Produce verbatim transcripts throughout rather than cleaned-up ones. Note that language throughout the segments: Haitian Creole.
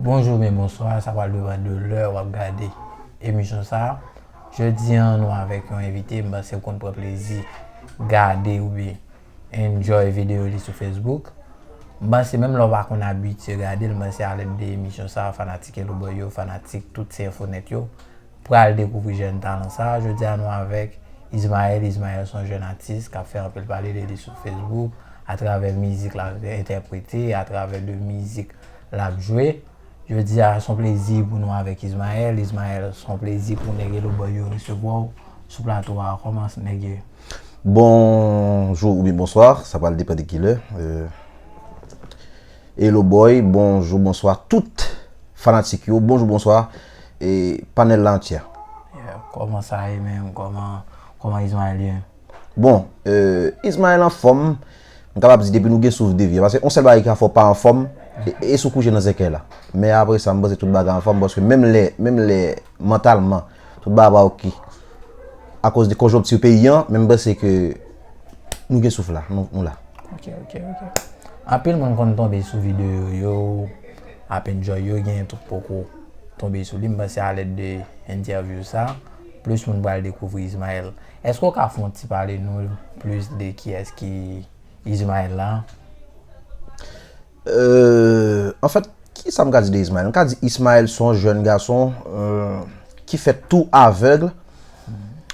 Bonjou oubyen bonswa, sa pral depann de lè w ap gade emisyon sa a. Jodi a, nou avèk yon envite, m panse w konn pran plezi gade oubyen enjoy videyo li sou Facebook. M panse menm lè w pa konn abitye gade l, m panse alèd de emisyon sa a, fanatik Eloboy yo, fanatik tout se enfo nèt yo, pral dekouvri jèn talan sa a. Jodi a, nou avèk Ismaël. Ismaël se yon jèn atis k ap fè anpil pale de li sou Facebook, atravè mizik l ap entèprete, atravè de mizik l ap jwe. Jodi a, se yon plezi pou nou avèk Ismaël. Ismaël, se yon plezi pou nèg Eloboy yo resevwa w sou plato a. Kòman nèg ye? Bonjou oubyen bonswa, sa pral depann de kilè. Euh, Eloboy, bonjou, bonswa tout fanatik yo. Bonjou, bonswa, e panèl la antyè. Yeah, kòman sa ye menm? Kòman, kòman Ismaël ye? Bon, euh, Ismaël anfòm, m kapab di depi nou gen souf de vi. Paske yon sèl bagay ki ka fè w pa anfòm, e, e si w kouche nan sèkèy la. Men apre sa, m panse tout bagay anfòm, paske menm lè, menm lè mantalman, tout bagay pa oke. Akoz de konjonkti peyi an, men m panse ke nou gen souf la, nou, nou la. Ok, ok, ok. Anpil moun konn tonbe sou videyo yo, ap enjoy yo, gen tou poko tonbe sou li. M panse alèd de entèvyou sa, plis moun pral dekouvri Ismaël. Èske w ka fè yon ti pale nou plis de kiyès ki Ismaël la? Euh, anfèt, kisa m ka di de Ismaël? M ka di Ismaël se yon jèn gason euh, ki fèt tou avèg.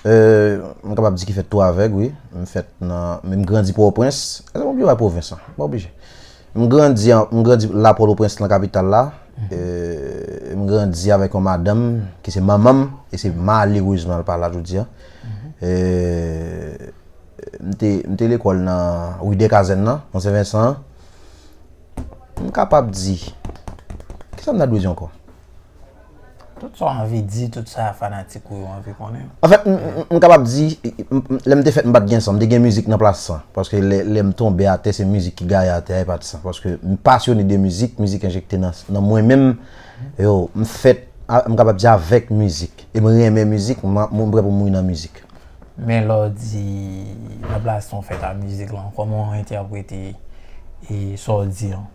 Euh, m kapab di ki fèt tou avèg, wi. M fèt nan, men m grandi Pòtoprens. Èske m oblije bay pwovens lan? M pa oblije. M grandi, an- m grandi la Pòtoprens, nan kapital la. Euh, m grandi avèk yon madanm ki se manman m, e se malerezman l pa la jodi a. Euh, m te, m te lekòl nan ri de Kazèn nan, nan Sen Vensan an. M kapab di, kisa m ta dwe di ankò? Tout sa w anvi di, tout sa fanatik ou yo anvi konnen. Anfèt, m, m, m kapab di, m, m, lè m te fèt, m pa t gen san, m te gen mizik nan plas san. Paske lè, lè m tonbe atè, se mizik ki gaye atè a, e pa t san. Paske m pasyone de mizik, mizik enjekte nan, nan mwen menm. Yo, m fèt, a- m kapab di avèk mizik. E m renmen mizik, m, m prè pou m mouri nan mizik. Men lè w di nan plas san w fèt a mizik lan, kòman w entèprete e sa w di an?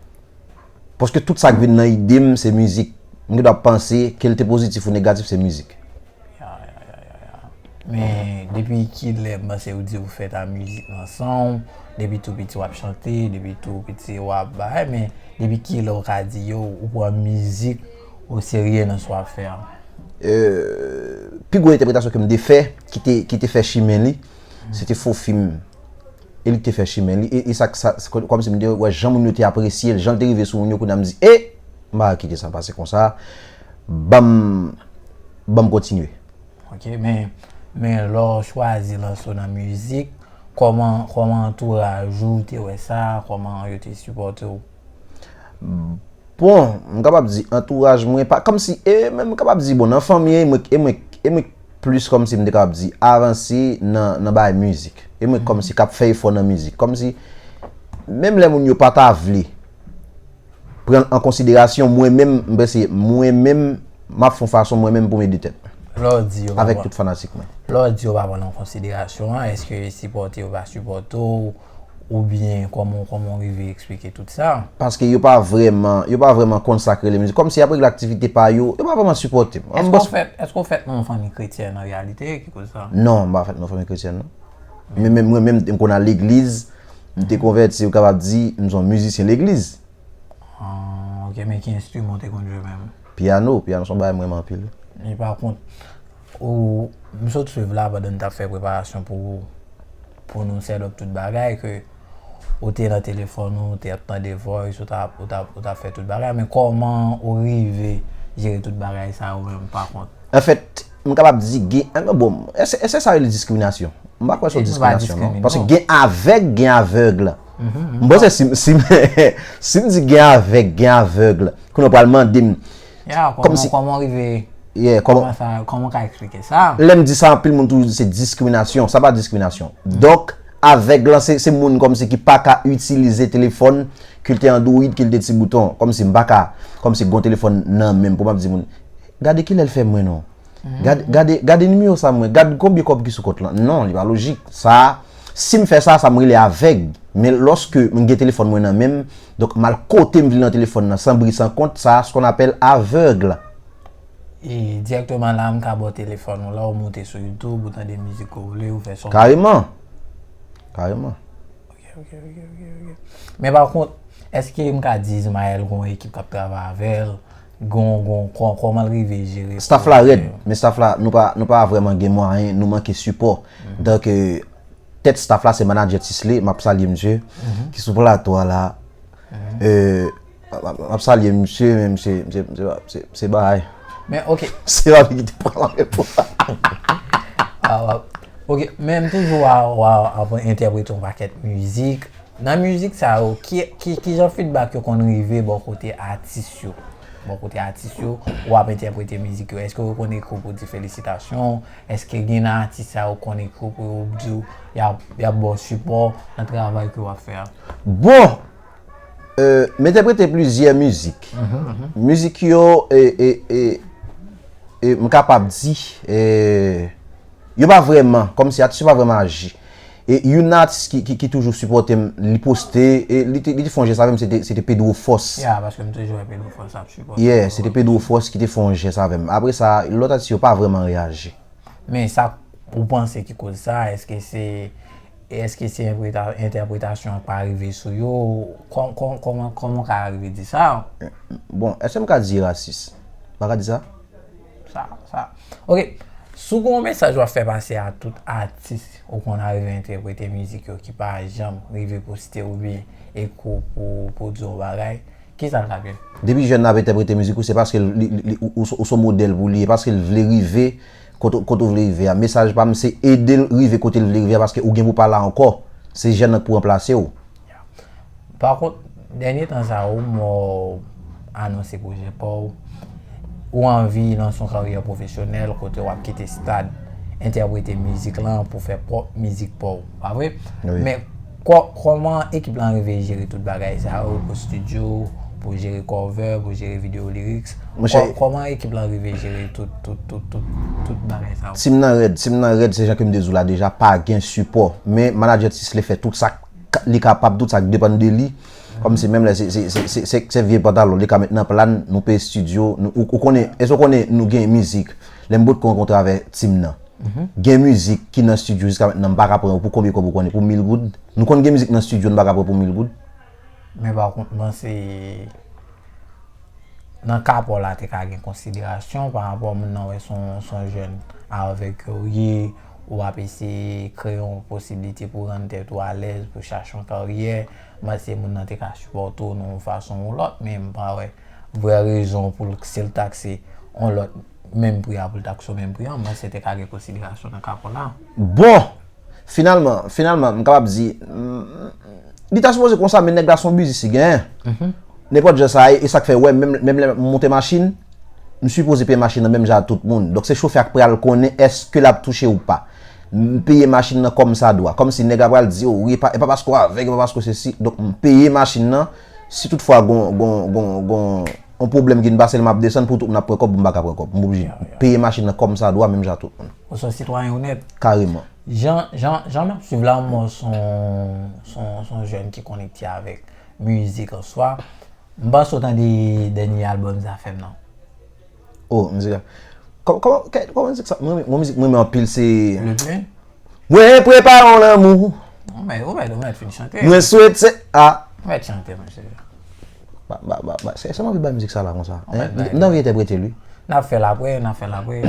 Paske tout sa k vin nan ide m, se mizik. M gen dwa panse, ke l te pozitif ou negatif, se mizik. Men depi kilè m panse ou di ou fèt a mizik nan san w, depi tou piti w ap chante, depi tou piti w ap bagay, men depi kilè ou ka di yo ou pran mizik o serye nan sa w ap fè a? Euh, pi gwo entèpretasyon ke m te fè, ki te, ki te fè chimen li, se te Fofim. E li ki te fè chimen li. E, e sa, sa, sa- kòmsi m te wè jan moun yo te apresye l, jan l te rive sou moun yo, kounye a m di, e! M pa ka kite sa pase konsa. Ban m, ban m kontinye. Ok, men, men lè w chwazi lanse w nan mizik, kòman, kòman antouraj ou te wè sa, kòman yo te sipòte w? Bon, m kapab di antouraj mwen pa kòmsi e men m kapab di bon nan fanmi e mwen e mwen e mwen plis kòmsi m te kapab di avanse nan nan bagay mizik. E mwen kòmsi k ap fè efò nan mizik. Kòmsi menm lè moun yo pa ta vle pran l an konsiderasyon, mwen menm m panse mwen menm m ap fè yon fason mwen menm pou m ede tèt mwen. Lè w di yo pa Avèk pran- tout fanatik mwen. Lè w di yo pa pran l an konsiderasyon an, èske sipòte yo pa sipòte w? Oubyen kòman kòman w rive eksplike tout sa? Paske yo pa vrèman yo pa vrèman konn sa k rele mizik. Kòmsi y ap regle aktivite pa yo, yo pa vrèman sipòte m. An Èske bòs w fèt èske w fèt nan yon fanmi kretyèn an reyalite ki koz sa? Non, m pa fèt nan fanmi kretyèn non. Men men mwen menm m konn al legliz, m te konvèti, ou kapab di m se yon mizisyen legliz. Ah, ok, men ki enstriman w te konn jwe menm? Pyano, pyano se yon bagay m renmen anpil. Men pa kont, ou, m sot swiv la pandan n t ap fè preparasyon pou pou nou set up tout bagay, ke ou te nan telefòn ou, ou te ap tande voice, ou t ap ou t ap ou t ap fè tout bagay, men kòman ou rive jere tout bagay sa yo menm pa kont? Anfèt, m kapab di gen, ah, bon, èske èske sa rele diskriminasyon? M pa kwè se yon diskriminasyon non. Paske gen avèg, gen avèg. M panse si si si m di gen avèg, gen avèg, kounye a w pral mande m Ya, kòman kòman w rive yeah, kòman kòman sa kòman w ka eksplike sa? Lè m di sa, anpil moun toujou di se diskriminasyon. Sa pa diskriminasyon. Donk, avèg lan, se se moun kòmsi ki pa ka itilize telefòn, ke l te Android, ke l te ti bouton. Kòmsi m pa ka, kòmsi gon telefòn nan men m pou m ap di moun, gade kilè l fè mwen non. Gade, gade, gade nimewo sa mwen, gade konbyen kòb ki sou kont lan. Non, li pa lojik. Sa, Si m fè sa, sa m rele avèg. Men lòske m gen telefòn mwen nan men m, donk m al kote m vle nan telefòn nan, san bri, san kont, sa, ce qu'on appelle aveugle. E dirèkteman la, m ka ba w telefòn ou la, ou moute sou YouTube, ou tande mizik ou vle, ou fè sa w vle. Kareman. Kareman. Ok, ok, ok, ok, ok. Men pa kont, èske m ka di Ismaël gon ekip k ap travay avè l, gon, gon, kò- kòman l rive jere Staff la rèd, men staff la, nou pa, nou pa vrèman gen mwayen, nou manke sipò. Donk, euh, tèt staff la, se manadjè Tisley, m ap salye misye, ki sou plato a la. Euh, m ap- m ap salye misye, men misye, misye, misye, misye, misye bagay. Men ok, Se pa li ki te pran la pou sa. Ah, w ap- ok, men m toujou wè w ap entèprete yon pakèt mizik. Nan mizik sa yo, ki, ki, ki jan feedback yo konn rive bò kote atis yo? Bò kote atis yo, w ap entèprete mizik yo. Èske yo konn ekri w pou di felisitasyon? Èske gen nan atis sa yo konn ekri w pou yo di w y ap, y ap ba w sipò nan travay ke w ap fè a? Bon, euh, m entèprete plizyè mizik. Mizik yo, e, e, e, e, m kapab di, e, yo pa vrèman, kòmsi atis yo pa vrèman aji. E youn nan atis ki, ki, ki toujou sipòte m, li poste, e li te, li te fè yon jès avè m, se te, se te Pedro Force. Ya, paske m toujou wè Pedro Force ap sipòte. Yeah, se te Pedro Force ki te fè yon jès avè m. Apre sa, lòt atis yo pa vrèman reyaji. Men sa ou panse ki koz sa, èske se, èske se entèpreta- entèpretasyon an k pa rive sou yo? Kò- kò- Kòman, kòman w ka rive di sa? Bon, èske m ka di rasis? M pa ka di sa? Sa, sa. Ok. Si w gen yon mesaj w ap fè pase a tout atis ou konn arive entèprete mizik yo ki pa janm rive poste oubyen ekri w pou, pou di yon bagay, kisa l t ap ye? Depi jèn nan ap entèprete mizik ou, se paske li, li, li- ou, ou, ou se yon modèl pou li, e paske l vle rive kote, kote w vle rive a. Mesaj pa m, se ede l rive kote l vle rive a, paske ou gen pou pa la ankò. Se jèn nan k pou ranplase w. Pa kont, dènye tan sa yo, m wè w anonse pwojè pa w, ou anvi lanse yon karyè pwofesyonèl kote w ap kite stad entèprete mizik lan pou fè pwòp mizik pa w, pa vre? Wi. Men kò- kòman ekip lan rive jere tout bagay sa yo, pou studio, pou jere cover, pou jere video lyrics? Monchè, Kò- kòman ekip lan rive jere tout, tout, tout, tout, tout bagay sa yo? Team nan rèd, team nan rèd, se jan ke m te di w la deja, pa gen sipò. Men manadjè Tisley fè tout sa k- li kapab, tout sa k depann de li. Kòmsi menm lè se, se, se, se, se, se vye pantalon li ka met nan plàn, nou peye studio, nou, ou, ou konnen, èske w konnen nou gen mizik? Lè m potko rankontre avè team nan. Gen mizik ki nan studio jiska mentnan m pa ka pran yo pou konbyen kòb ou konnen? Pou mil goud? Nou konn gen mizik nan studio, nou pa ka pran pou mil goud? Men pa kont, mwen se nan ka pa w la te ka gen konsiderasyon pa rapò moun nan wè se yon, se yon jèn avèg ke w ye, ou ap eseye kreye yon posiblite pou rann tèt ou alèz, pou chache yon karyè. Mwen se moun nan te ka sipòte w nan yon fason ou lòt, men m pa wè vrè rezon pou l, si l takse yon lòt menm pri a, pou l takse w menm pri a, mwen se te ka gen konsiderasyon nan ka pa w la. Bon, finalman, finalman, m kapab di, mm, li ta sipoze konsa, men nèg la se yon biznis li genyen. Nenpòt jan sa ye, e sa k fè, wè, menm, menm lè m monte machin, m sipoze peye machin nan menm jan ak tout moun. Donk, se chofè a k pral konnen èske l ap touche ou pa. M peye machin nan kòmsadwa. Kòmsi nèg la pral di, o, wi, e pa, e pa paske w avèg, e pa paske w sesi. Donk, m peye machin nan. Si toutfwa gon, gon, gon, gon, yon pwoblèm ki vin pase l, m ap desann pou tout moun ap pran kòb, m pa ka pran kòb. M oblije peye machin nan kòmsadwa, menm jan ak tout moun. Ou se yon sitwayen onèt. Kareman. Jan, jan, jan m ap swiv la, m wè w se yon, se yon, se yon jèn ki konekte avèk mizik an swa. M panse w tande dènye albòm Zafèm nan. Oh, mizik la. Kòman, kòman, kòman mizik sa? Mwen, mwen mizik mwen renmen anpil se Le Plen? Mwen prepare yon lanmou. Ou mèt, ou mèt, ou mèt fin chante. Mwen swete a. Ou mèt chante, monchè. Ba, ba, ba, ba, se, se mwen ki bay mizik sa la konsa. Ou mèt bay. M anvi entèprete li. N ap fè l apre, n ap fè l apre.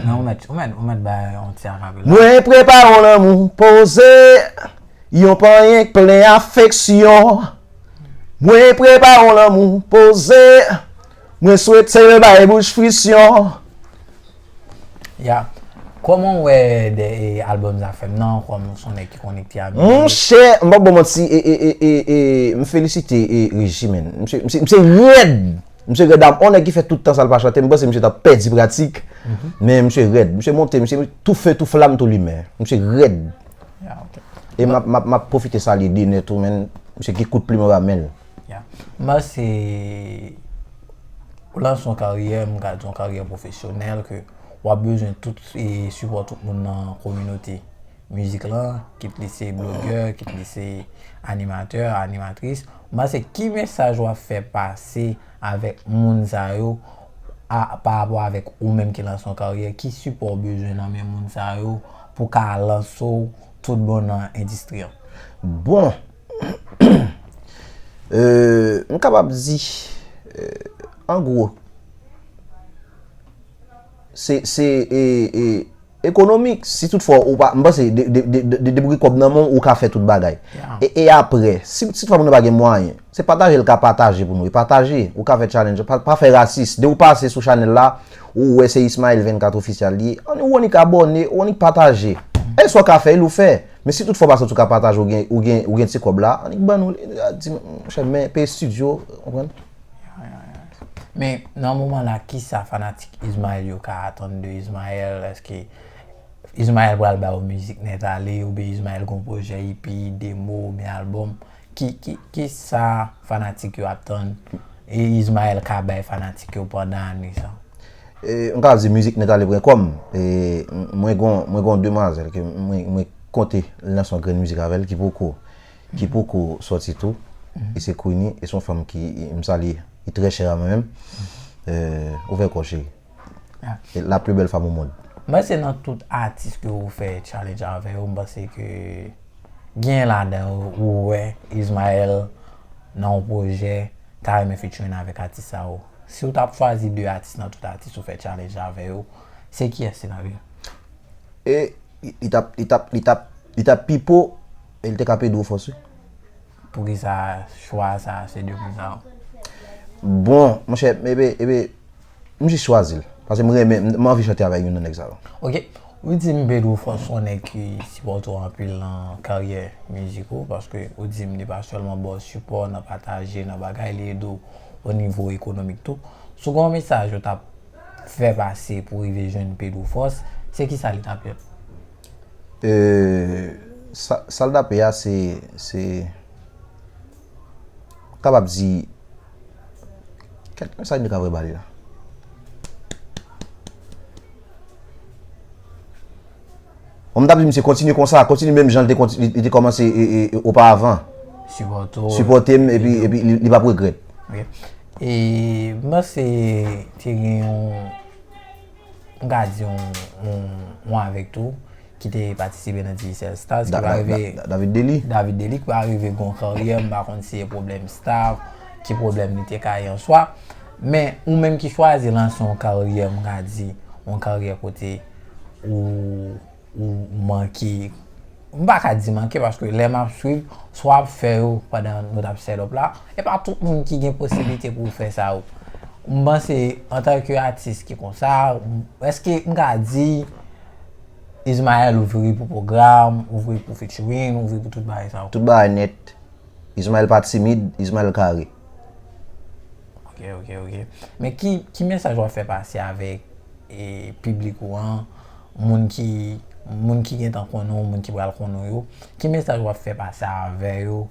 Men ou mèt, ou mèt, ou mèt bay yon ti akapela. Mwen prepare yon lanmou poze. Yon panyen k plen afeksyon. Mwen prepare yon lanmou poze. Mwen swete l bay bouch frisyon. Ya. Kòman w wè de, e, albòm Zafèm nan, kòm w se yon nèg ki konekte a mizik? Monchè, m p ap ba w manti, e, e, e, e, e, m felisite, e, Reji, man. Misye, misye, misye rèd. Misye rèd a, yon nèg ki fè tout tan sa l pa chante, m panse misye t ap pèdi pratik. Men misye rèd. Misye monte, misye tou fe, tou flam, tou limen. Misye rèd. Ya, ok. E m ap, m ap, m ap pwofite salye Dener tou, man. Misye ki kout plim anba men l. Ya. M panse ou lanse yon karyè, m ka di yon karyè pwofesyonèl ke w ap bezwen tout, e, sipò tout moun nan kominote. mizik lan, kit li se blogè, kit li se animatè, animatris. M panse ki mesaj w ap fè pase avèk moun sa yo a, pa rapò avèk ou menm ki lanse yon karyè, ki sipò w bezwen nan men moun sa yo pou ka lanse w tout bon nan endistri an? Bon, euh, m kapab di, euh, an gwo, se, se, e, e, ekonomik, si toutfwa ou pa, m panse de, de, de, de, de, depi gen kòb nan men w, ou ka fè tout bagay. E, e apre, si, si toutfwa moun nan pa gen mwayen, se pataje l ka pataje pou nou, e pataje, ou ka fè challenge, pa, pa fè rasis. De ou pase sou chanèl la, ou wè se Ismaël vennkat Official li ye, annik ou annik abòne, ou annik pataje. E sa w ka fè, ou fè. Men si toutfwa ou pa santi ou ka pataje, ou gen, ou gen, ou gen ti kòb la, annik ban nou li, di, monchè, men peye estidyo, ou konprann? Men nan moman la, kisa fanatik Ismaël yo ka atann de Ismaël? Èske Ismaël pral ba yo mizik nèt ale, oubyen Ismaël gon pwojè E P, demo, oubyen albòm? Ki, ki, kisa fanatik yo ap tann e Ismaël ka bay fanatik yo pandan ane sa? E, m ka di mizik nèt ale pwen kòm. E, m- mwen gon, mwen gon demwazèl ke mwen, mwen konte lanse yon grenn mizik avè l ki poko, ki poko sòti tou. E se Queenie, e se yon fanm ki, m salye, li trè chè a mwen menm. Euh, ouvè kò w cheri. Ah. E la plus belle femme au monde. M panse nan tout atis ke ou fè challenge avè yo, m panse ke gen ladan yo ou wè Ismaël nan yon pwojè ta renmen featuring avèk atis sa yo. Si w t ap chwazi de atis nan tout atis ou fè challenge avè yo, se kiyès se nan yo? E li t ap, li t ap, li t ap, li t ap pipo, e li te ka Pedro Force wi. Poukisa chwa sa, se de moun sa yo? Bon, monchè, ebe, ebe, m jis chwazi l. Paske m renmen, m anvi chante avèk youn nan nèg sa yo. Ok, ou di m Pedro Force se yon nèg ki sipòte w anpil nan karyè mizik ou, paske ou di m li pa sèlman ba w sipò nan pataje, nan bagay, li ede w o nivo ekonomik tou. Si w gen yon mesaj ou t ap fè pase pou rive jwenn Pedro Force, se kisa li t ap ye? Euh, sa, sa l t ap ye a, se, se, kapab di, kèt, sa nou ka vre bale la. Bon, m t ap di misye kontinye konsa, kontinye menm jan li te konti- li, li te kòmanse e, e, e, oparavan. Sipòte w. Sipòte m, epi, epi li, li p ap regrèt. Ok. E m panse te gen yon, m ka di yon, yon, yon avèk tou, ki te patisipe nan Digicel Stars, ki Da- pa Da- rive Da- David Dely. David Dely, ki pa rive gon karyè, m pa konn si se pwoblèm staff, ki pwoblèm li te ka ye an swa. Men ou menm ki chwazi lanse yon karyè, m ka di, yon karyè kote ou, ou manke, m pa ka di manke, paske lè m ap swiv, sa w ap fè yo pandan nou t ap set up la, e pa tout moun ki gen posiblite pou fè sa yo. M panse, antanke atis ki konsa, èske m ka di Ismaël ouvri pou pwogram, ouvri pou featuring, ouvri pou tout bagay sa yo? Tout bagay nèt. Ismaël pa timid, Ismaël kare. Ok, ok, ok. Men ki, ki mesaj w ap fè pase avèk e, piblik ou an, moun ki, moun ki gentan konnen w, moun ki pral konnen w yo? Ki mesaj w ap fè pase avè yo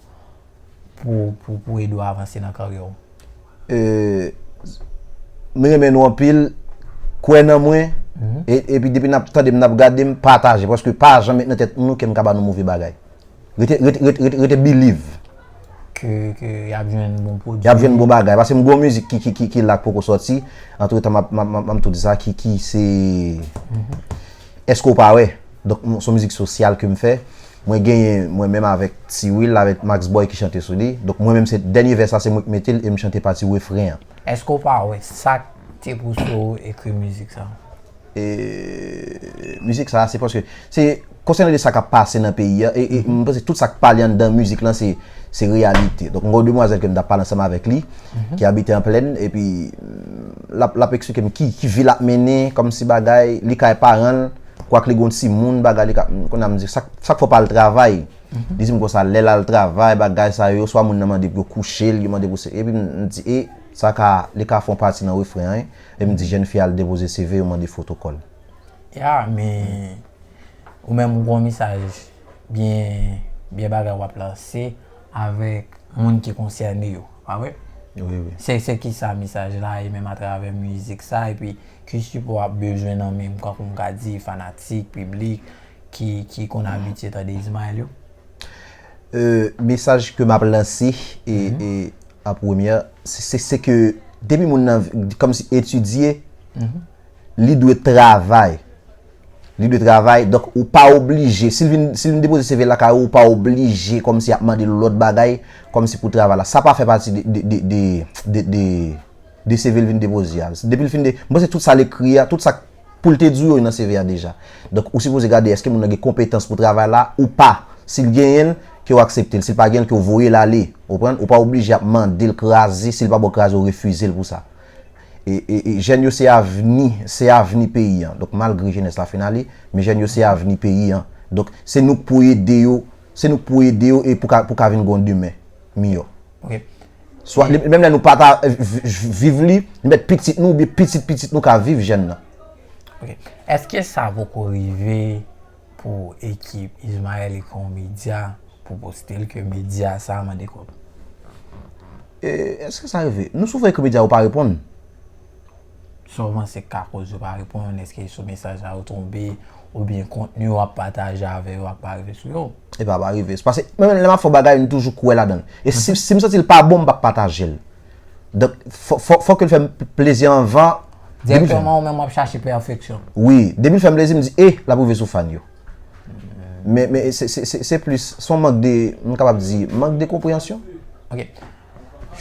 pou, pou, pou ede w avanse nan karyè w? Euh, m renmen nou anpil, kwè nan mwen, e, epi depi n ap tande m, n ap gade m, pataje, paske pa janm met nan tèt nou ke m ka ba nou move bagay. Rete, rete, rete, rete, rete believe. Ke, ke y ap jwenn bon pwodui. Y ap jwenn bon bagay. Paske m gon mizik ki, ki, ki, ki la k poko sòti. Antretan, m ap, m ap, m ap, m ap tou di sa, ki, ki se Èske w pa wè? Donk, m- se yon mizik sosyal ke m fè. Mwen genyen, mwen menm avèk T-Will, avèk Max Boy ki chante sou li. Donk, mwen menm, se dènye vès la, se mwen ki mete l e m chante pati refren an. Èske w pa wè sa k te pouse w ekri mizik sa? E, mizik sa, se paske, se konsènan de sa k ap pase nan peyi a, e, e m panse tout sa k pale anndan mizik lan, se, se reyalite. Donk, m gen yon demwazèl ke m t ap pale ansanm avèk li, ki abite an Plèn, epi, l ap, l ap eksplike m ki, ki vi l ap mennen, kòmsi bagay, li kay paran l, kwak li gen yon timoun, bagay, li ka, kounye a m di, sa, sa k fè w pa al travay? Li di m konsa, lè l al travay, bagay sa yo, swa moun nan mande pou yo kouche l, yo mande pou se, epi m, m di, e, sa ka, li ka fè yon pati nan refren an, wi. Epi m di, jèn fi al depoze C V, yo mande foto kò l. Ya, men ou menm ou gon mesaj byen, byen bagay w ap lanse avèk moun ki konsène yo, pa vre? Wi, wi. Se, se kisa mesaj la, e menm atravè mizik sa, epi ki sipò w ap bezwen nan men, kankou m ka di, fanatik, piblik, ki, ki konn abitye tande Ismaël yo? Euh, mesaj ke m ap lanse e, e an premyè, se, se, se ke depi moun nan kòmsi etidye, li dwe travay. Li dwe travay, donk ou pa oblije, si l vin, si l vin depoze C V l lakay ou, ou pa oblije kòmsi ap mande l lòt bagay, kòmsi pou travay la. Sa pa fè pati de, de, de, de, de, de, de C V l vin depoze a. Depi l fin de, m panse tout sa l ekri a, tout sa pou l te di w yo nan C V a deja. Donk, ou sipoze gade èske moun nan gen konpetans pou travay la ou pa. Si l genyen l, ke w aksepte l. Si l pa genyen l, ke w voye l ale. Ou konprann? Ou pa oblije ap mande l kraze. Si l pa ba w kraze, w refize l pou sa. E, e, e jèn yo se avni, se avni peyi an. Donk, malgre jenès la fin ale, men jèn yo se avni peyi an. Donk, se nou k pou ede yo, se nou k pou ede yo e pou ka, pou ka vin gen yon demen miyò. Ok. Swa, li, menm lè nou pa ta, eh, v-, v-, viv li, li mèt pitit nou oubyen pitit pitit nou ka viv jèn nan. Ok. Èske sa poko rive pou ekip Ismaël ekri yon medya pou poste l ke medya sa a mande kòb? Eh, èske sa rive? Nou souvan ekri medya yo pa reponn. Sa w panse k ka koz yo pa reponn? Èske sou mesaj sa yo tonbe? Oubyen kontni w ap pataje avè yo ak pa rive sou yo? Epa, pa rive. Se paske, menm lè m ap fè yon bagay, m toujou kwè ladan l. E si, si m santi l pa bon, m p ap pataje l. Donk, fò, fò, fò ke l fè m plezi anvan. Direktèman, ou menm w ap chache pèfeksyon. Wi, depi l fè m plezi, m di, eh, l ap rive sou fan yo. Men, men se, se, se, se plis, se yon mank de, m kapab di, mank de konpreyansyon. Ok.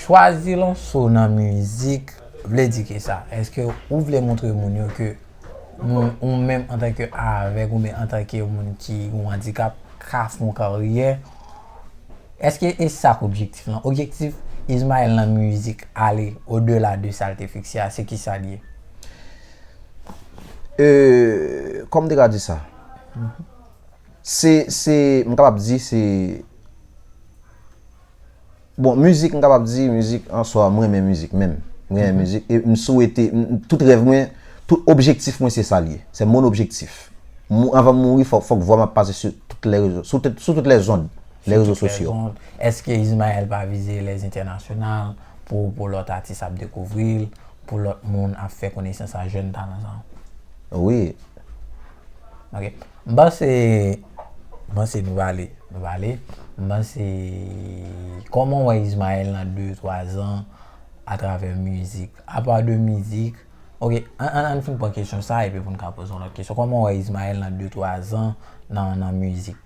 Chwazi lanse w nan mizik vle di ki sa? Èske ou vle montre moun yo ke moun, ou menm antanke avèg oubyen antanke moun ki gen yon andikap ka fè yon karyè? Èske e sa k objektif lan? Objektif Ismaël nan mizik ale odela de sa l te fikse a, se ki sa l ye? Euh, kòman m te ka di sa? Se, se, m kapab di se, bon, mizik, m kapab di, mizik an swa, m renmen mizik menm. M renmen mizik, e m swete, m, m, tout rèv mwen, tout objektif mwen, se sa l ye. C'est mon objectif. Mou-, anvan m mouri, fòk, fòk vwa m ap pase sou tout lè rezo, sou tout, sou tout lè zond, lè rezo sosyo. Èske Ismaël pa vize lèzentènasyonal pou, pou lòt atis ap dekouvri l, pou lòt moun ap fè konesans a jèn talan sa yo? Wi. Ok. M panse, m panse nou pale, nou pale. M panse, kòman w wè Ismaël nan de, twa zan atravè mizik? Apa de mizik, ok, ann, ann, ann fin pran kesyon sa, epi pou n ka poze yon lòt kesyon. Kòman w wè Ismaël nan de, twa zan nan, nan mizik?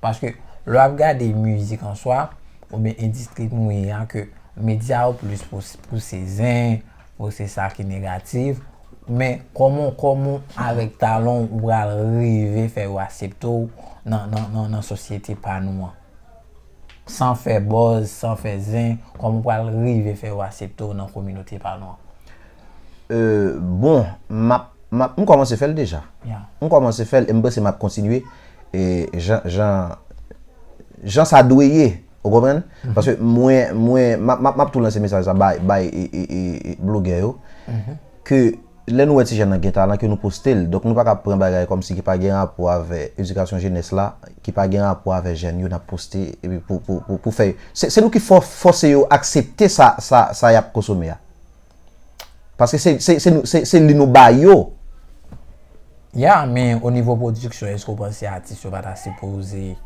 Paske lè w ap gade mizik an swa, oubyen endistri nou ye a, ke medya yo plis pou, pou se zen, pou se sa ki negatif, men kòman, kòman avèk talan w ou pral rive fè yo aksepte w nan, nan, nan, nan sosyete pa nou an? San fè buzz, san fè zen, kòman w pral rive fè yo aksepte w nan kominote pa nou an? Euh, bon, m ap, m ap, m kòmanse fè l deja. M kòmanse fè l e m panse m ap kontinye, e jan, jan, jan sa dwe ye, ou konprann? Paske mwen, mwen, m ap, m ap, m ap tou lanse mesaj sa bay, bay, e, e, e, e blogè yo, ke lè nou wè ti jèn nan gen talan, ke nou poste l. Donk, nou pa ka pran bagay kòmsi ki pa gen rapò avè edikasyon jenès la, ki pa gen rapò avè jèn yo, n ap poste, epi pou, pou, pou, pou fè yo. Se, se nou ki fò, fòse yo aksepte sa, sa, sa y ap konsome a. Paske se, se, se, nou, se, se li nou ba yo. Ya, men o nivo pwodiksyon, èske w panse atis yo pa ta sipoze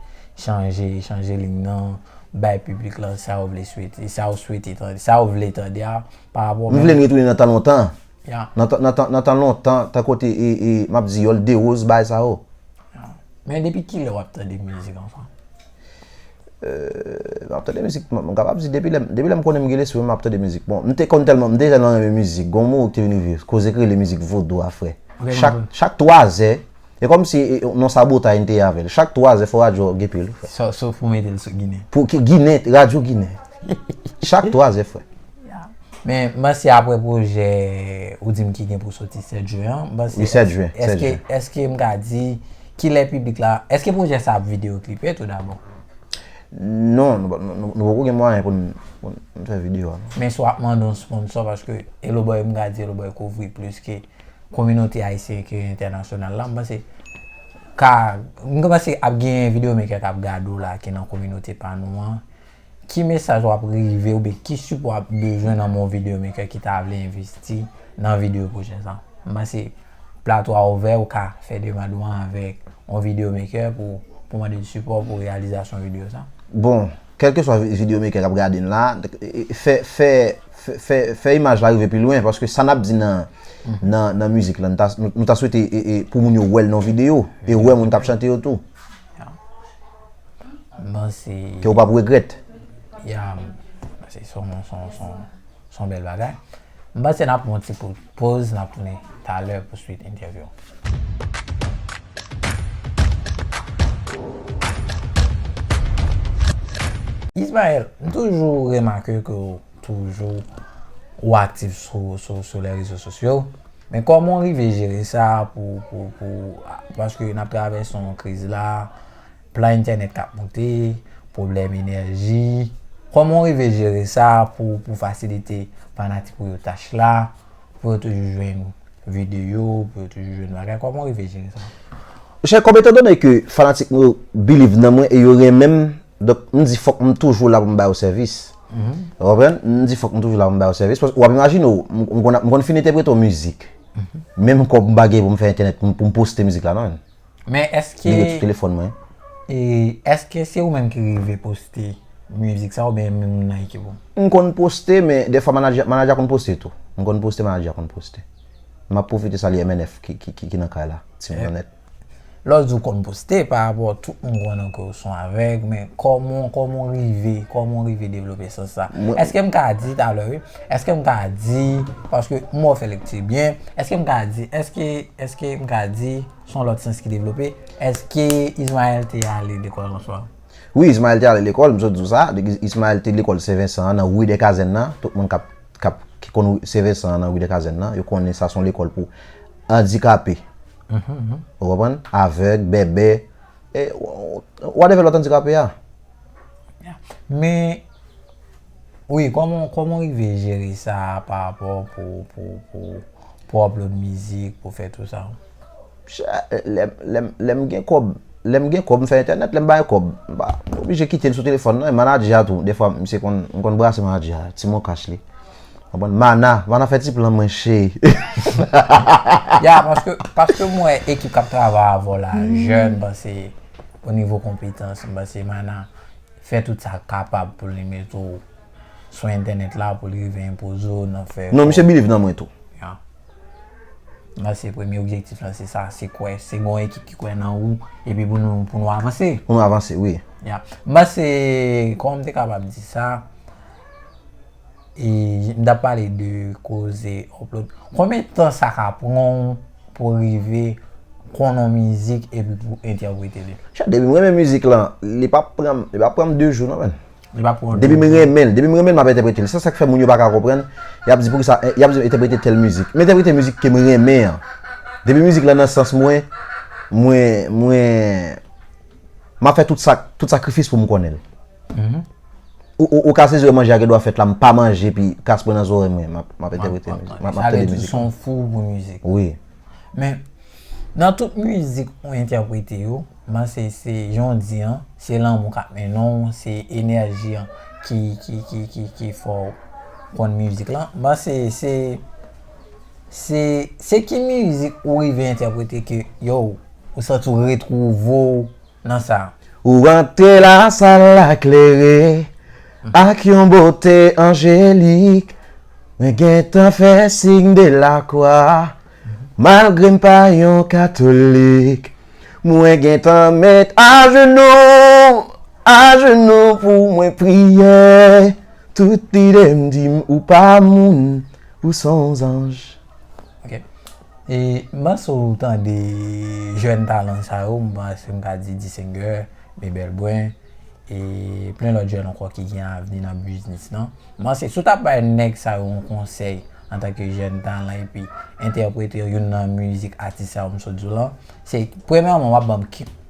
chanje, chanje liy nan, bay piblik lan sa yo vle swete, sa yo swete tande, sa yo vle tande a, pa rapò menm. M vle n retounen nan tan lontan. Ya. Nan tan, nan tan, nan tan lontan, tan kote, e, e, m ap di Yol Derose bay sa yo. Ya. Men depi kilè w ap tande mizik anfan? Euh, m ap tande mizik, m, m kapab di depi lè, depi lè m konnen m gen lespri, m ap tande mizik. Bon, m te konn tèlman, m te tèlman renmen mizik. Gon moman ki te vin rive, koze k rele mizik vodou a, frè. Chak, chak twa zè, e kòmsi, e, e, non sabotay n te ye avè l. Chak twa zè, fò radyo gen pil, frè. Sa, sa pou mete l sou Ginen. Pou ki Ginen, radyo Ginen. Chak twa zè, frè. Ya. Men, m panse apre pwojè, ou di m ki gen pou soti sèt jen an, m panse. Wi, sèt jen, sèt jen. Èske, èske m ka di, kilè piblik la, èske pwojè sa ap videyo klipe tou dabò? Non, nou, nou, nou, nou poko gen mwayen pou n, pou n fè videyo a, non. Men si w ap mande yon sponsò, paske Eloboy, m ka di Eloboy kouvri plis ke kominote ayisyen ke entènasyonal la, m panse ka, m panse ap gen videyo mekè k ap gade w la ki nan kominote pa nou an. Ki mesaj w ap rive oubyen ki sipò w ap bezwen nan men yon videyo mekè ki ta vle envesti nan videyo pwojè sa? M panse plato a ouvè, ou ka fè demann ou an avèk yon videomaker pou, pou mande l sipò pou reyalizasyon videyo sa? Bon, kèlkeswa videomaker k ap gade n la, fè, fè, fè, fè, fè imaj la rive pi lwen, paske sa n ap di nan, nan, nan mizik la, nou ta, nou, nou ta swete e, e, pou moun yo wè l nan videyo, e wè moun k ap chante yo tou. M panse. Ke w p ap regrèt. Ya, m panse se yon, se yon, se yon, se yon bèl bagay. M panse n ap pran yon ti poz, n ap tounen talè pou swit entèvyou. Ismaël, m toujou remake ke w toujou ou aktif sou, sou, sou lè rezo sosyo. Men kòman w rive jere sa pou, pou, pou, paske n ap travèse yon kriz la, plan entènèt k ap moute, pwoblèm enèji. Kòman w rive jere sa pou, pou fasilite fanatik ou yo tach la, pou yo toujou jwenn videyo, pou yo toujou jwenn bagay? Kòman w rive jere sa? Chè, kòm etandone ke fanatik mwen yo believe nan mwen e yo renmen m, donk m di fòk m toujou la pou m ba yo sèvis. Ou konprann? M di fòk m toujou la pou m ba yo sèvis. Paske w ap imajine w, m, m konn, m konn fin entèprete yon mizik. Menm kòb m pa gen pou m fè entènèt pou m, pou m poste mizik la, non. Men èske. Li ret sou telefòn mwen. E èske se ou menm ki rive poste mizik sa oubyen menm moun nan ekip ou? M konn poste, men dèfwa manadjè, manadjè konn poste tou. M konn poste, manadjè konn poste. M ap pwofite salye M N F ki, ki, ki, ki nan kay la. Timoun nèt. Lè w di w konn poste, pa rapò tout moun konnen ke w se yon avèg, men kòman, kòman w rive, kòman w rive devlope sans sa? Èske m ka di talè, wi, èske m ka di, paske m wè w fè lekti byen, èske m ka di, èske, èske m ka di, se yon lòt sans ki devlope? Èske Ismaël te ale lekòl answa? Wi, Ismaël te ale lekòl, m sot di w sa. Ismaël te lekòl Sen Vensan an, nan Ri dè Kazèn nan. Tout moun k ap, k ap, ki konn Sen Vensan an nan Ri dè Kazèn nan, yo konnen sa se yon lekòl pou andikape. Ou konprann? Avèg, bèbè, e, whatever lòt andikape a. Men, wi, kòman, kòman w rive jere sa pa rapò pou, pou, pou, pou upload mizik, pou fè tout sa? Lè, lè, lè m gen kòb, lè m gen kòb, m fè entènèt, lè m pa gen kòb, m pa, m oblije kite l sou telefòn nan, e manadjè a tou, dèfwa, misye konn, m konn brase manadjè a, ti mon kach li. Konprann? Mana, Mana fè ti plan mwen, cheri. Ya, paske, paske m wè ekip k ap travay avè w la, jèn, m panse, o nivo konpetans, m panse Mana fè tout sa l kapab pou li mete w sou entènèt la, pou li rive enpoze w nan fè. Non, misye believe nan mwen tou. Ya. M panse premye objektif lan se sa, se kwè, se gen yon ekip ki kwè nan ou, epi pou nou, pou nou avanse. Pou nou avanse, wi. Ya. M panse, kòman m te kapab di sa? E, m t ap pale de koze upload. Konbyen tan sa ka pran w pou w rive konn yon mizik epi pou w entèprete li? Chè, depi m renmen mizik lan, li p ap pran m, li p ap pran m de jou non, menn. Li p ap pran w de jou. Depi m renmen l, depi m renmen l, m ap entèprete l. Se sa k fè moun yo pa ka konprann. Y ap di poukisa, y ap di entèprete tèl mizik. M entèprete mizik ke m renmen an. Depi mizik lan nan sans mwen, mwen, mwen, m ap fè tout sa, tout sakrifis pou m konnen l. Ou, ou, ou ka sezi wè manje a gen dwa fèt la, m pa manje, epi kas pran nan zòrèy mwen, m ap, m ap entèprete mizik, m ap, m ap tande mizik. Sa vle di se yon fou pou mizik. Wi. Men, nan tout mizik ou entèprete yo, m panse se, jan w di an, se lanmou k ap mennen w, se enèji an ki, ki, ki, ki, ki fè w konn mizik lan. M panse se, se, se ki mizik ou rive entèprete ke, yo, ou santi w retwouve w nan sa. Ou rantre lasal la klere ak yon bote anjelik. Mwen gentan fè siy de lakwa, malgre m pa yon katolik. Mwen gentan met ajenou, ajenou pou mwen priye. Tout lide m di m ou pa moun, ou se yon zanj. Ok. E m panse w tande jèn talan sa yo, m panse m ka di Disengè, Bebèl Bwen, e plen lòt jèn ankò ki gen avni nan biznis lan. M panse si w ta bay nèg sa yo yon konsèy antanke jèn talan epi entèprete youn nan mizik atis sa yo m sot di w lan, se premyèman w ap ban m,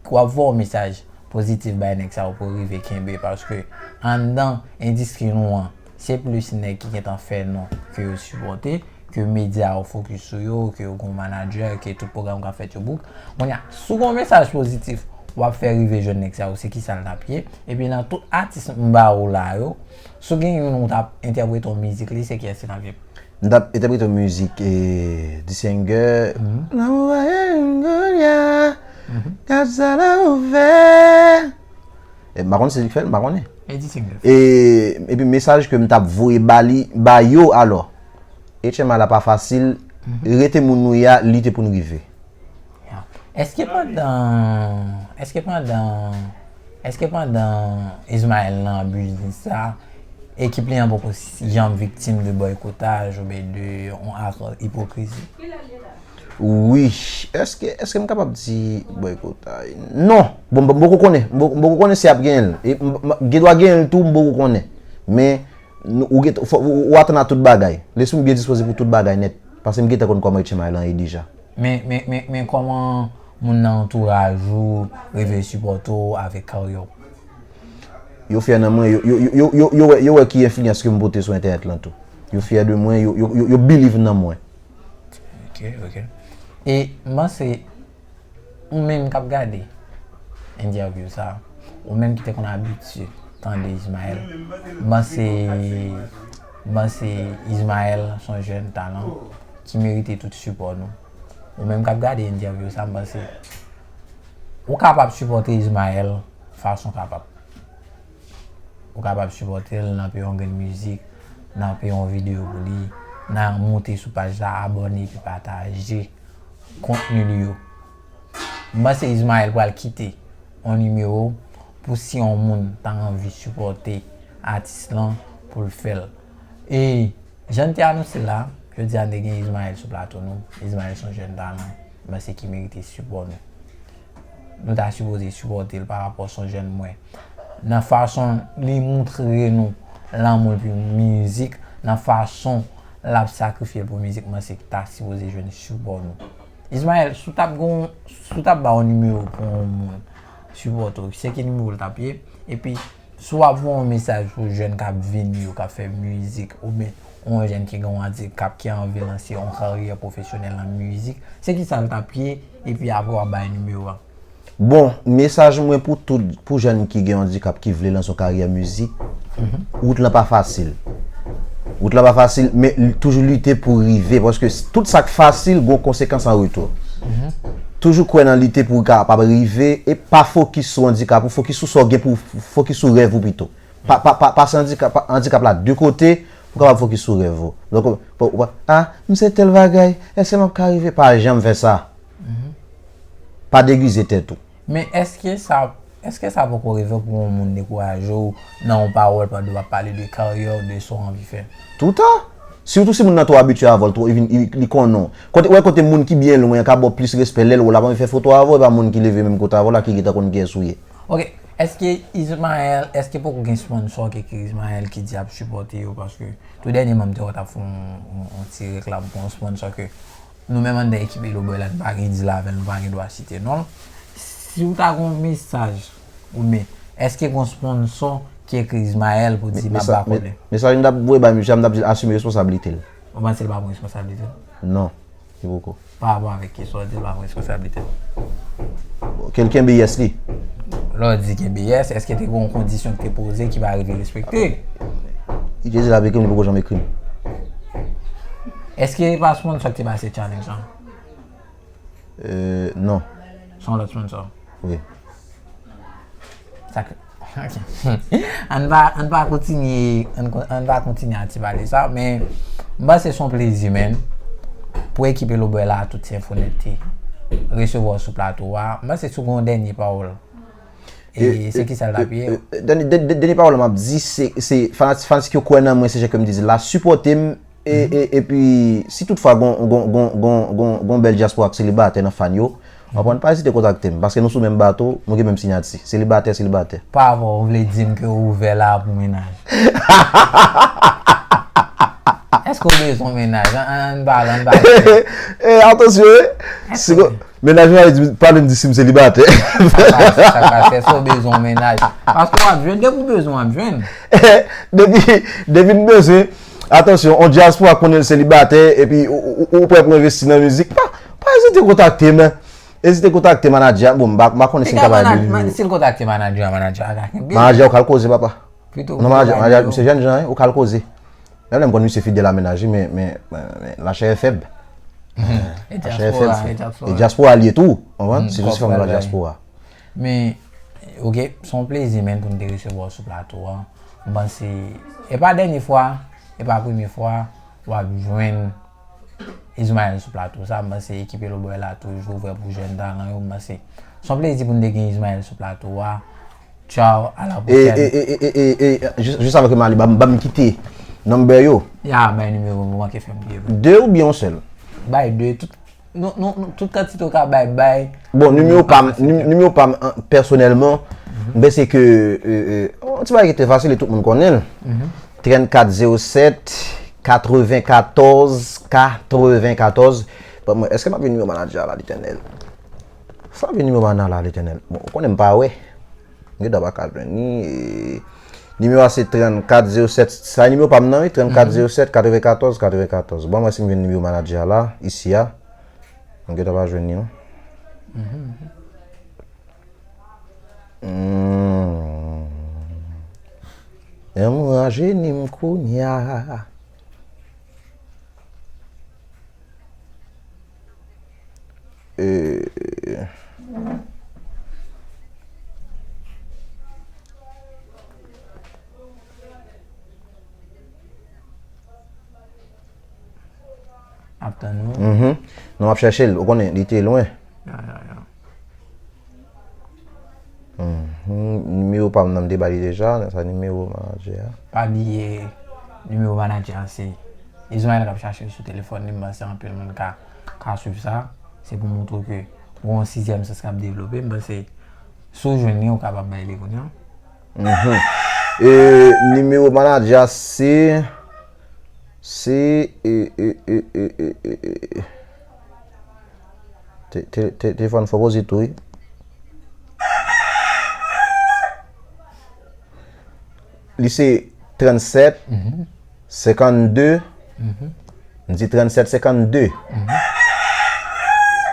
w ap voye yon mesaj pozitif bay nèg sa yo pou yo rive kenbe, paske anndan endistri nou an, se plis nèg ki gentan fè non ke yo sipòte, ke medya yo fokis sou yo, ke yo gen manadjè, ke tout pwogram k ap fèt yo book. Kounye a, si w gen yon mesaj pozitif w ap fè rive jwenn nèg sa yo, se kisa l t ap ye? Epi nan tout atis m ba ou la yo, si w gen youn ou t ap entèprete yon mizik li, se kiyès li t ap ye? M t ap entèprete yon mizik, e, Disengè. Nan mwen kounye a, Gad sa la ouvè. E, m pa konn si li k fè l, m pa konnen. Epi mesaj ke m t ap voye ba li, ba yo alò. H M I la pa fasil, rete moun nou ye a, lite pou n rive. Èske pandan, èske pandan, èske pandan Ismaël nan biznis sa, ekip li an poko janm viktim de bòykotaj oubyen de yon ak ipokrizi? Wi, èske, èske m kapab di bòykotaj? Non, bon, m poko konnen, m poko konnen si ap genyen l. Gen dwa genyen l tou, m poko konnen. Men, ou, ou atann a tout bagay. Lespri m byen dispoze pou tout bagay nèt. Paske m gentan konn kòman H M I lan ye deja. Men, men, men, men kòman moun nan antouraj ou rive sipòte w avèk karyè w? Yo fyè nan mwen, yo, yo, yo, yo, yo, yo wè, yo wè ki enfliyans ke m pote sou entènèt lan tou. Yo fyè de mwen, yo, yo, yo, yo believe nan mwen. Ok, ok. E m panse, ou menm k ap gade entèvyou sa, ou menm ki te konn abitye tande Ismaël, m panse, m panse Ismaël se yon jèn talan ki merite tout sipò nou. Ou menm k ap gade entèvyou sa, m panse ou kapab sipòte Ismaël fason kapab. Ou kapab sipòte l nan peye yon grenn mizik, nan peye yon videyo pou li, nan moute sou paj la, abòne epi pataje kontni li yo. M panse Ismaël pral kite yon nimewo pou si yon moun ta anvi sipòte atis lan pou l fè l. E jan n te anonse l la, jodi a n te gen Ismaël sou plato nou. Ismaël se yon jèn talan, m panse ki merite sipò nou. Nou ta sipoze sipòte l pa rapò se yon jèn mwen. Nan fason li moutre nou lanmou l pou mizik, nan fason l ap sakrifye l pou mizik, m panse ki ta sipoze jwenn sipò nou. Ismaël, si w t ap gon, si w t ap ba yon nimewo pou yon moun sipòte w, se ki nimewo l t ap ye? Epi, si w ap voye yon mesaj pou jèn k ap vini yo, k ap fè mizik, oubyen yon jèn ki gen yon andikap ki anvi lanse yon karyè pwofesyonèl nan mizik, se kisa l t ap ye? Epi apre w ap bay nimewo a. Bon, mesaj mwen pou tout, pou jèn ki gen andikap ki vle lanse yon karyè mizik, wout lan pa fasil. Wout lan pa fasil, men toujou lite pou rive, paske tout sa k fasil gon konsekans an retou. Toujou kwè nan lite pou w kapab rive, e pa fokis sou andikap ou, fokis sou sa w gen pou w fokis sou rèv ou pito. Pa, pa, pa, pase andikap, andikap la de kote pou w kapab fokis sou rèv ou. Donk, ou, ou, ah, m se tèl bagay, èske m ap ka rive? Pa janm fè sa. Pa degize tèt ou. Men èske sa, èske sa poko rive pou yon moun dekouraje w nan yon pawòl pandan w ap pale de karyè w, de sa w anvi fè? Toutan! Sitou si moun nan twò abitye avè w, twò, li vin, li, li konnen w. Kote, wè kote moun ki byen lwen an ka ba w plis respè lè l wè w l ap anvi fè foto avè w, e pa moun ki leve menm kote avè w la ki gentan konn kiyès ou ye. Ok, èske Ismaël, èske poko gen sponsò ki ekri Ismaël ki di ap sipòte yo? Paske tou dènyèman m te wè w t ap fè yon, yon, yon ti reklam pou yon sponsò ke nou menm anndan ekip Eloboy la, nou pa gen dil avè l, nou pa gen dwa site non l. Si w ta gen yon mesaj, oubyen, èske gen yon sponsò ki ekri Ismaël pou di m ap ba kòlè? Mesaj m t ap voye bay misye a, m t ap di l asime responsablite l. Ou panse l pa pran responsablite l? Non, li poko. Pa rapò avèk kesyon w di l pa pran responsablite l. Bon, ke l kenbe yes li. Lè w di kenbe yes, èske te gen yon kondisyon ki te poze ki pa rive respekte? Li te di l ap ekri m, li poko janm ekri m. Èske e pa sponsò ki te pase challenge lan? Euh, non. Se yon lòt sponsò? Wi. Sa k, ok. Ann pa, ann pa kontinye, ann, ann pa kontinye a ti pale sa, men m panse se yon plezi, man, pou ekip Eloboy la, tout senfonète, resevwa w sou plato a. M panse si w gen yon dènye pawòl. E, e se kisa l t ap ye? Dènye, dènye, dènye pawòl m ap di, se, se fanat-, fanatik yo kwè nan mwen, se jan ke m di la, sipòte m, E, e, epi, si toutfwa gon, gon, gon, gon, gon, gon bèl dyaspora k selibatè nan fan yo, w konprann, pa ezite kontakte m, paske nou sou menm bato, nou gen menm siyati. Selibatè, selibatè. Pa vre, ou vle di m ke w ouvè la pou mennaj? Èske w bezwen yon mennaj? Ann, ann pale, ann pale. E, atansyon, wi. Si gon, Mennaj mwen ale di, pale m di si m selibatè. Sa k pase, sa k pase, èske w bezwen yon mennaj? Paske w ap jwenn, depi w bezwen, w ap jwenn. Depi, depi n bezwen, atansyon, on dyaspora konnen l selibatè, epi ou, ou, ou, ou prè pou envesti nan mizik, pa, pa ezite kontakte m. Ezite kontakte manadjè a. Bon, m pa, m pa konnen si n ka bay li nimewo. Si l kontakte manadjè a, manadjè a ka kenbe l. Manadjè a ou ka al koze, papa. Non, manadjè, manadjè a, misye jèn jan, wi, ou ka al koze. Menm lè m konn misye fidèl a mennaj li, men, men, men, men lachè fèb. E H R F M, diaspora, e diaspora. E diaspora li ye tou, konprann? Se tou se fanm nan diaspora. Men, ok, se yon plezi, menn, pou n te resevwa w sou plato a. M panse, e pa dènye fwa, e pa premye fwa, w ap jwenn Ismaël sou plato sa. M panse ekip Eloboy la toujou ouvè pou jèn talan yo. M panse, se yon plezi pou n te gen Ismaël sou plato a. Ciao, à la prochaine. E, e, e, e, e, e, e, jis, jis avan ke m ale, ban m, ban m kite number yo. Ya, bay nimewo, ou manke fè m bliye. De oubyen yon sèl? Bay de, tout, nou, nou, nou, tout kantite w ka bay, bay. Bon, nimewo pa m, nim-, nimewo pa m, an, pèsonèlman, m panse ke, e, e, yon ti bagay ki trè fasil e tout moun konnen l. Trannkat zewo sèt, katrevenkatòz, katrevenkatòz. Bon, mwen, èske m ap jwenn nimewo manadjè a la, Letènèl? Sa vin nimewo a nan la, Letènèl. Bon, ou konnen m pa wè. M gen dwa pa ka jwenn li. E, nimewo a se trannkat zewo sèt. Sa e nimewo pa m nan, wi, trannkat zewo sèt, katrevenkatòz, katrevenkatòz. Bon, mwen si m jwenn nimewo manadjè a la, isi a. M gen dwa pa jwenn li, non. Hmm. Lanmou rajeuni m kounye a. E, ap tann ou. Mhm. Non, m ap chèche l. Ou konnen, li te lwen. Ya, ya, ya. Mhm. Nimewo pa m nan, m te ba li deja. Sa nimewo manadjè a. Pa bliye, nimewo manadjè a se Ismaël k ap chache l sou telefòn li. M panse anpil moun ka, ka swiv sa. Se pou montre ke gen yon sizyèm sans k ap devlope. M panse, si w jwenn li, ou kapab bay li kounye a. Mhm. E, nimewo manadjè a se, se, e, e, e, e, e, e, e. Te-, te-, te-, telefòn fò poze tou, wi. Li se trannsèt, senkannde, m di trannsèt, senkannde,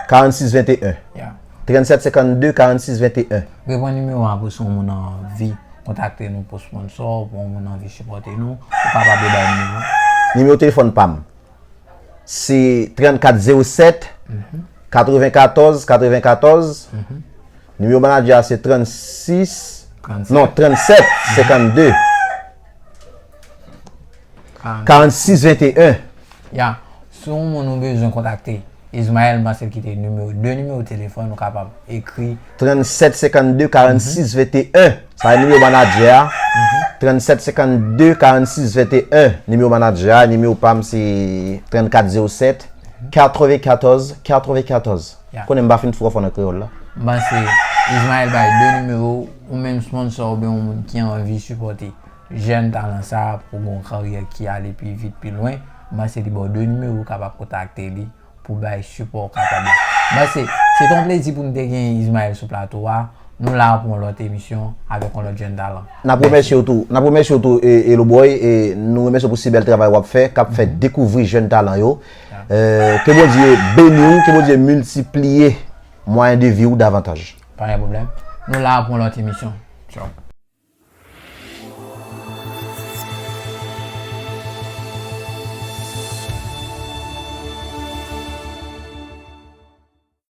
karannsis, venteyen. Ya. Trannsèt, senkannde, karannsis, venteyen. Reprann nimewo a pou si yon moun anvi kontakte nou pou sponsò, pou yon moun anvi sipòte nou, ou kapab bay nimewo. Nimewo telefòn pa m. Se trannkat zewo sèt, katrevenkatòz, katrevenkatòz. Nimewo manadjè a se trannsis, non, trannsèt, senkannde, karannsis, venteyen. Ya, si yon moun ou bezwen kontakte, Ismaël, m panse l kite nimewo, de nimewo telefòn, ou kapab ekri. Trannsèt, senkannde, karannsis, venteyen. Sa e nimewo manadjè a. Trannsèt, senkannde, karannsis, venteyen. Nimewo manadjè a, nimewo pa m se trannkat zewo sèt, katrevenkatòz, katrevenkatòz. Ya. Konnen m pa fin twò fò nan kreyòl la. M panse Ismaël bay de nimewo, ou menm sponsò oubyen yon moun ki anvi sipòte jèn talan sa a pou gon karyè ki ale pi vit, pi lwen. M panse li ba w de nimewo, ou kapab kontakte li pou bay sipò w kapab la. M panse se te yon plezi pou n te gen Ismaël sou plato a. Nou la pou yon lòt emisyon avèk yon lòt jèn talan. N ap remèsye w tou. N ap remèsye w tou, e, Eloboy, e nou remèsye w pou si bèl travay w ap fè, k ap fè dekouvri jèn talan yo. Ya. E, ke Bondye beni w, ke Bondye miltipliye mwayen de vi w davantaj. Pa gen pwoblèm. Nou la pou yon lòt emisyon. Tchaw.